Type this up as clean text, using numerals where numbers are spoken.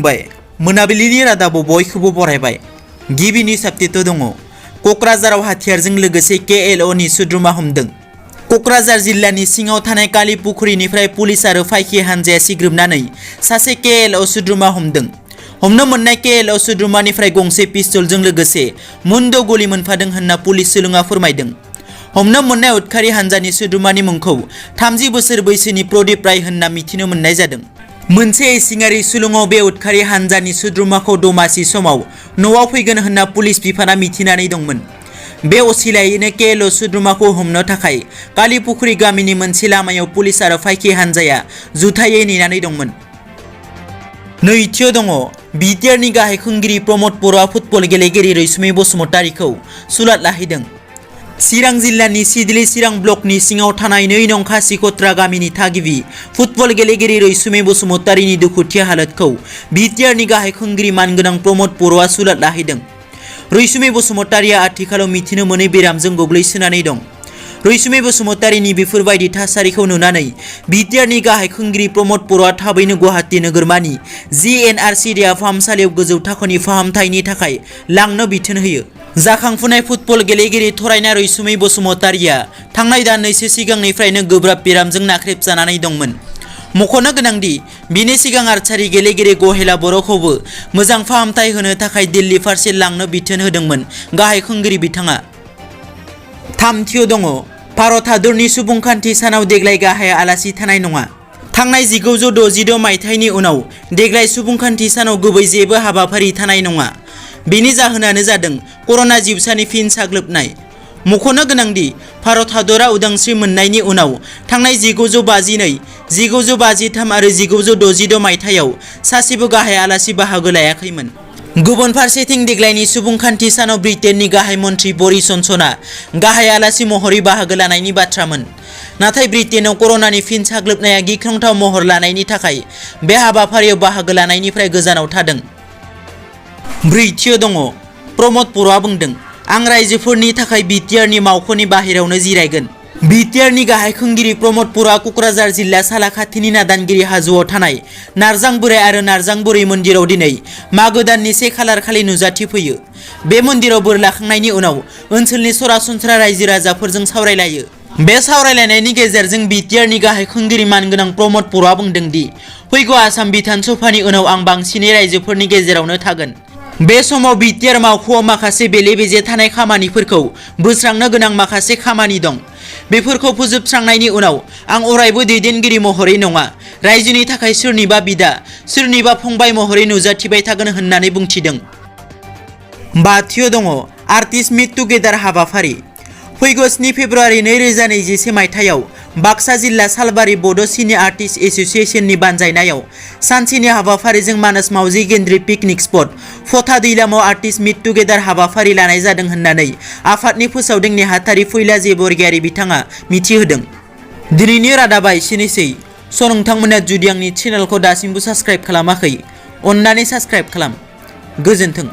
खुलुमबाय मोनाबिलिनि रादाबाव बयखौबो बरायबाय। गिबिनि साबजेक्ट दङ क'क्राझाराव हाथियारजों लोगोसे KLOनि सुद्रुमा हमदों। क'क्राझार जिल्लानि सिङाव थानाय कालिपुखुरिनिफ्राय पुलिस आरो फाइखि हानजाया सिग्रोमनानै सासे KLO सुद्रुमा हमदों। हमनो मोननाय KLO सुद्रुमानिफ्राय गंसे पिस्तलजों लोगोसे मोनद' गलि मोनफादों होनना पुलिस सुलुङा फोरमायदों। हमनो मोननाय उदखारि हानजानि सुद्रुमानि मुंखौ 30 बोसोर बैसोनि प्रदीप राय होनना मिथिनो मोननाय जादों। मोनसे इसिङारि सुलुङाव बे उदखारि हानजानि सुद्रुमाखौ दमासि समाव न'आव फैगोन होनना पुलिस बिफाना मिथिनानै दंमोन। बे असिलायैनो KLO सुद्रुमाखौ हमनो थाखाय कालिपुखुरि गामिनि मोनसे लामायाव पुलिस आरो फाइखि हानजाया जुथायै नेनानै दंमोन। नैथियाव दङ BTRनि गाहाय खुंगिरि प्रमद बर'आ फुटबल गेलेगिरि रैसुमै बसुमतारीखौ सुलाद लाहैदों। चिरां जिल्लानि सिडली चिरां ब्लकनि सिङाव थानाय 2 नं खासिकत्रा गामिनि थागिबि फुटबल गेलेगिरि रैसुमै बसुमतारीनि दुखुथिया हालोदखौ BTRनि गाहाय खुंगिरि मानगोनां प्रमद बर'आ सुलाद लाहैदों। रैसुमै बसुमतारीया आथिखालाव मिथिनो मोनै बेरामजों गोग्लैसोनानै दं। रैसुमै बसुमतारीनि बेफोरबायदि थासारिखौ नुनानै BTRनि गाहाय खुंगिरि प्रमद बर'आ थाबैनो गुवाहाटी नोगोरमानि GNRC देहा फाहामसालियाव गोजौ थाखोनि फाहामथायनि थाखाय लांनो बिथोन होयो। जाखांफुनाय फुटबल गेलेगिरि थरायना रैसुमै बसुमतारीया थांनाय दाननैसो सिगांनिफ्रायनो गोब्राब बेरामजों नाख्रेबजानानै दंमोन। मख'नो गोनांदि बिनि सिगां आर्चारि गेलेगिरि गहेला बर'खौबो मोजां फाहामथाय होनो थाखाय दिल्ली फारसे लांनो बिथोन होदोंमोन गाहाय खुंगिरि बिथाङा। थामथियाव दङ भारत हादरनि सुबुंखान्थि सानाव देग्लाय गाहाय आलासि थानाय नङा। थांनाय 1966 मायथाइनि उनाव देग्लाय सुबुंखान्थि सानाव गुबै जेबो हाबाफारि थानाय नङा। बेनि जाहोनानो जादों कर'ना जिउसानि फिन साग्लोबनाय। मख'नो गोनांदि भारत हादरा उदांस्रि मोननायनि उनाव थांनाय 1952, 1953 आरो 1966 मायथाइयाव सासेबो गाहाय आलासि बाहागो लायाखैमोन। गुबुन फारसेथिं देग्लायनि सुबुंखान्थि सानाव ब्रिटेननि गाहाय मन्थ्रि बोरिस जनसनआ गाहाय आलासि महरै बाहागो लानायनि बाथ्रामोन। नाथाय ब्रिटेनाव कर'नानि फिन साग्लोबनाया गिख्रंथाव महर लानायनि थाखाय बे हाबाफारियाव बाहागो लानायनिफ्राय गोजानाव थादों। ब्रैथियाव दङ प्रमद बर'आ बुंदों आं रायजोफोरनि थाखाय BTRनि मावख'नि बाहेरायावनो जिरायगोन। BTRनि गाहाय खुंगिरि प्रमद बर'आ क'क्राझार जिल्ला सालाखाथिनि नादानगिरि हाजोआव थानाय नारजां बोराइ आरो नारजां बुरै मन्दिराव दिनै मागो दाननि 1 खालार खालि नुजाथिफैयो। बे मन्दिराव बोर लाखांनायनि उनाव ओनसोलनि सरासनस्रा रायजो राजाफोरजों सावरायलायो। बे सावरायलायनायनि गेजेरजों BTRनि गाहाय खुंगिरि मानगोनां प्रमद बर'आ बुंदों दि फैगौ आसाम बिधान सभानि उनाव आं बांसिनै रायजोफोरनि गेजेरावनो थागोन। बे समाव BTR मावख'आव माखासे बेले-बेजे थानाय खामानिफोरखौ बोस्रांनो गोनां माखासे खामानि दं। बेफोरखौ फोजोबस्रांनायनि उनाव आं अरायबो दैदेनगिरि महरै नङा, रायजोनि थाखाय सोरनिबा बिदा, सोरनिबा फंबाय महरै नुजाथिबाय थागोन होननानै बुंथिदों। बाथियाव दङ आर्टिस्ट मिट टुगेदार हाबाफारि। फैगौ 7 फेब्रुवारि 2021 मायथाइयाव बाक्सा जिल्ला सालबारि बड' सिने आर्टिस्ट एस'सिएशननि बानजायनायाव सानसेनि हाबाफारिजों मानास मावजि गेन्द्रि पिकनिक स्पट फथा दैलामाव आर्टिस्ट मिट टुगेदार हाबाफारि लानाय जादों होननानै आफादनि फोसावदिं नेहाथारि फैलाजे बरगयारी बिथाङा मिथिहोदों। दिनैनि रादाबा एसेनोसै। नोंथांमोना जुदि आंनि चेनेलखौ दासिमबो साबस्क्राइब खालामाखै, अन्नानै साबस्क्राइब खालाम। गोजोन्थों।